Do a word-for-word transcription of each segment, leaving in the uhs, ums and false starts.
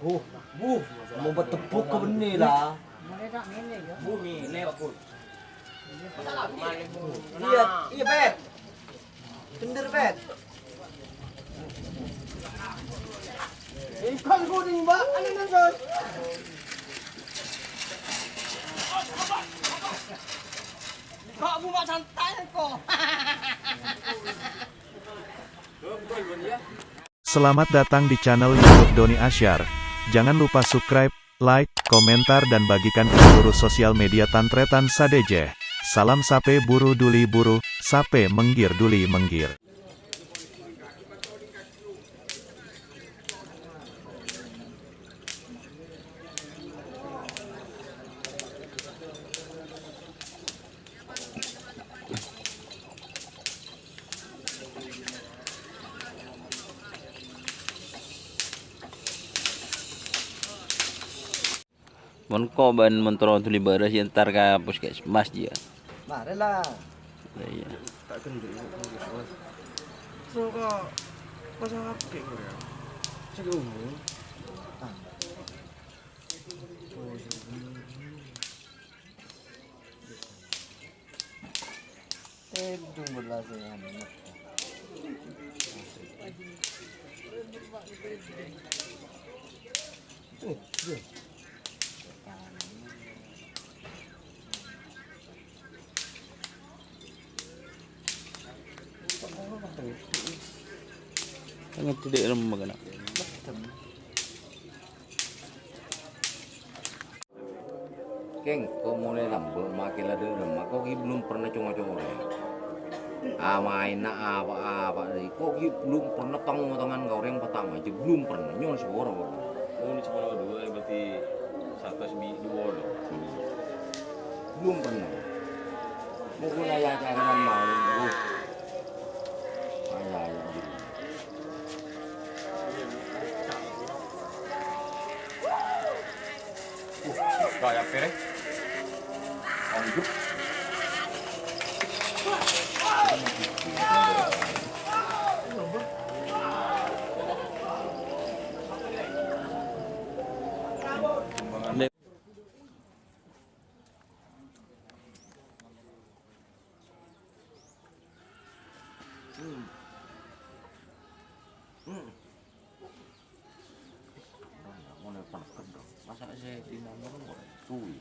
Uh, uh, mau bertepuk ke benih lah. Bumi, ini aku. Iya, iya, Pet. Bener, Pet. Ikan kuning, Mbak. Aneh, aneh, Bos. Kok aku mak santai kok. Selamat datang di channel YouTube Doni Asyar. Jangan lupa subscribe, like, komentar, dan bagikan ke seluruh sosial media Tan Tretan sadhâjâ. Salam sapè buru duli buru, sapè mèngghir duli mèngghir. Mon ko bân mon terro duli bârâs, yâ entar ka puskesmas, jiyâ. Marè la. Lah, iyâ. Tak gendut, ya. Terro ka pasang apa, ya? Cek umum. Tèdung berlasèyan. Tangan tidak remuk, anak. Kèng, ko' molaè lambâ' makè la dâremma, ko' ghi' belum pernah co-ngoco orèng. Amaènna apa-apa, ko' ghi' belum pernah tang-ngotangan ka orèng patama, jâ belum pernah, nyo'on sapora, Bang. Oh, ini cuma dua, berarti satu S B dua, dong. Belum pernah. Mungkin ayah cakaran mau, Bu. Ayah, ayah, Bu. Kayak apa, Rek? Lanjut. Hmm. Hmm. Ngono pangkat dong. Masa sè di nomor suwi.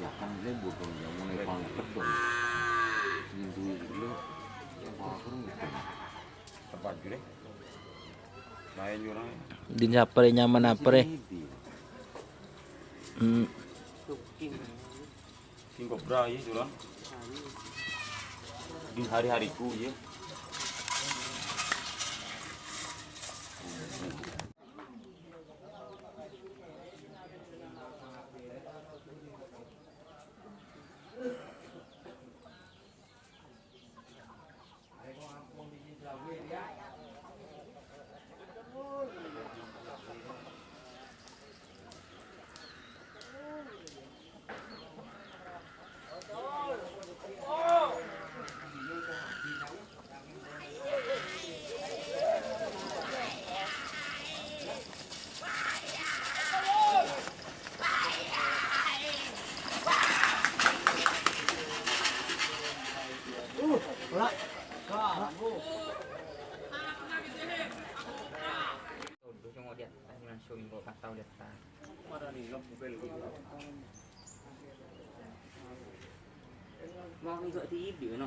Ya kan, lebur dong, ya, mulai pangkat dong. Minggu itu, ya, baru itu. Tempat gede. Main jurang. Din sapre nyaman apre. Hmm. King Cobra, ya, jurang. Di hari-hariku, ya. Mau enggak diibi, no?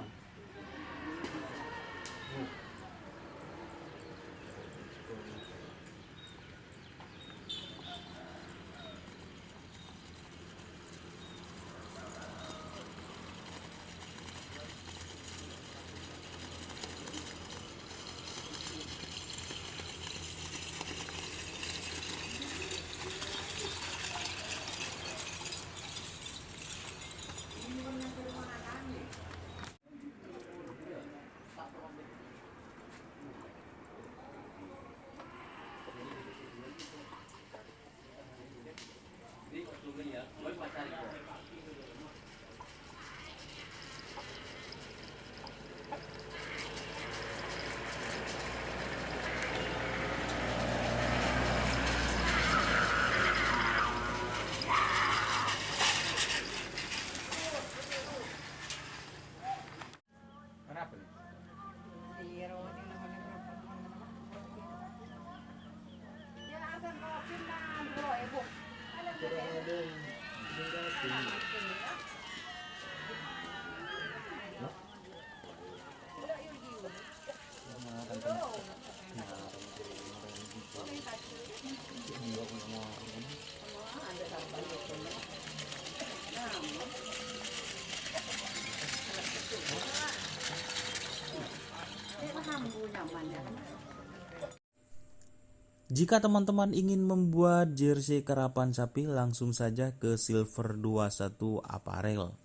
Jika teman-teman ingin membuat jersey karapan sapi, langsung saja ke Silver dua satu Apparel.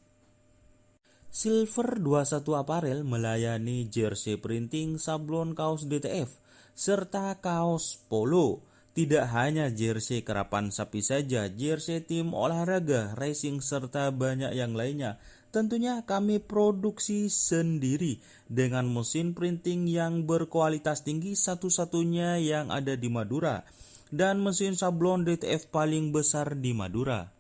Silver dua satu Apparel melayani jersey printing, sablon kaos D T F, serta kaos polo. Tidak hanya jersey karapan sapi saja, jersey tim olahraga, racing, serta banyak yang lainnya. Tentunya kami produksi sendiri dengan mesin printing yang berkualitas tinggi, satu-satunya yang ada di Madura, dan mesin sablon D T F paling besar di Madura.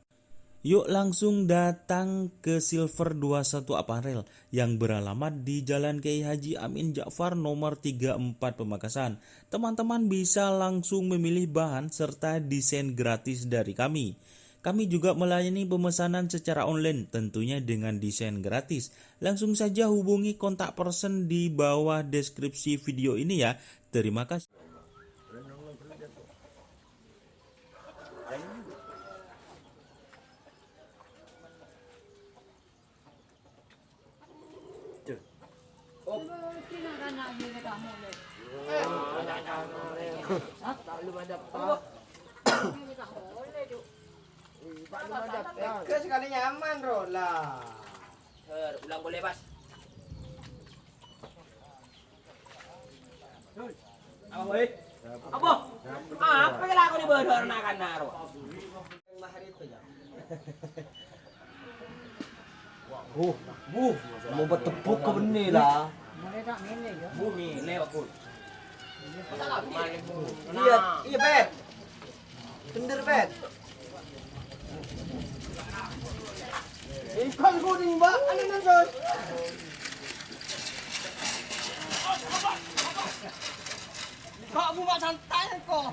Yuk langsung datang ke Silver dua satu Apparel yang beralamat di Jalan Kiai Haji Amin Ja'far nomor tiga empat Pamekasan. Teman-teman bisa langsung memilih bahan serta desain gratis dari kami. Kami juga melayani pemesanan secara online, tentunya dengan desain gratis. Langsung saja hubungi kontak person di bawah deskripsi video ini ya. Terima kasih. Belum ada, Pak. Belum ada, Pak. Sekali nyaman, Ro, lah. Ter, ulang boleh, Bas. Apa, woi? Apa? Apa yang laku di bawah anak-anak, Ro? Uh, uh, mau bertepuk ke benih lah. Bumi lewat pun. Iya, iya, Bet. Bener, Bet. Ikan kuning, Mbak. Anu, nonton. Kok buka santai kok?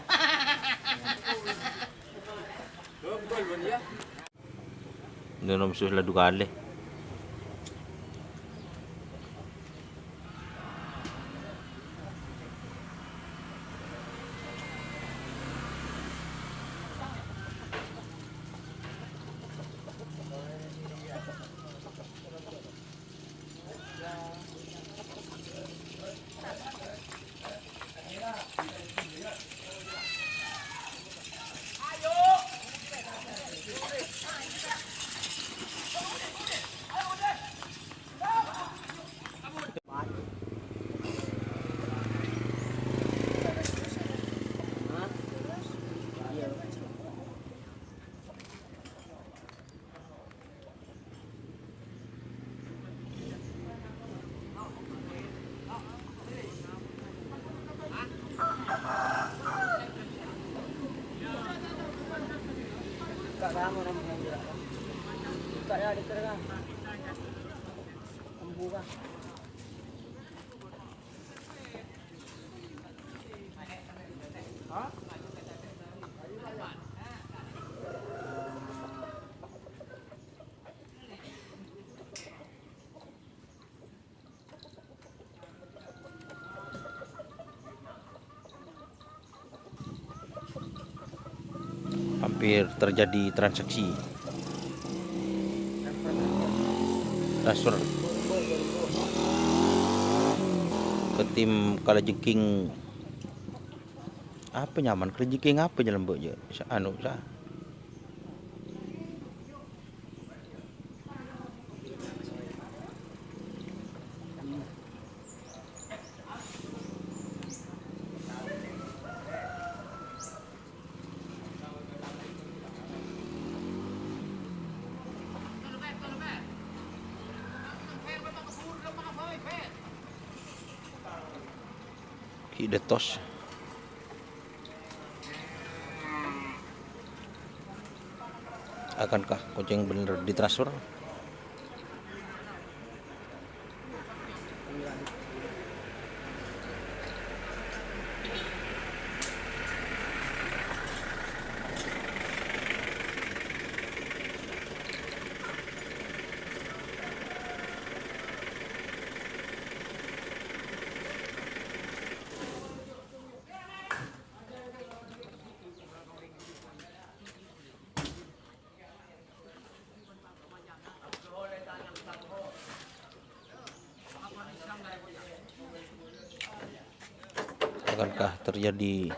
Ndu nom sus la du kale. Hampir terjadi transaksi transfer ke tim Kalajengking. Apa nyaman? Kalajengking apa jalan, Mbok, ya? Sa-, anu, sa-, Dhi' Dâtos. Akankah Kocèng bhender ditransfer? Akankah terjadi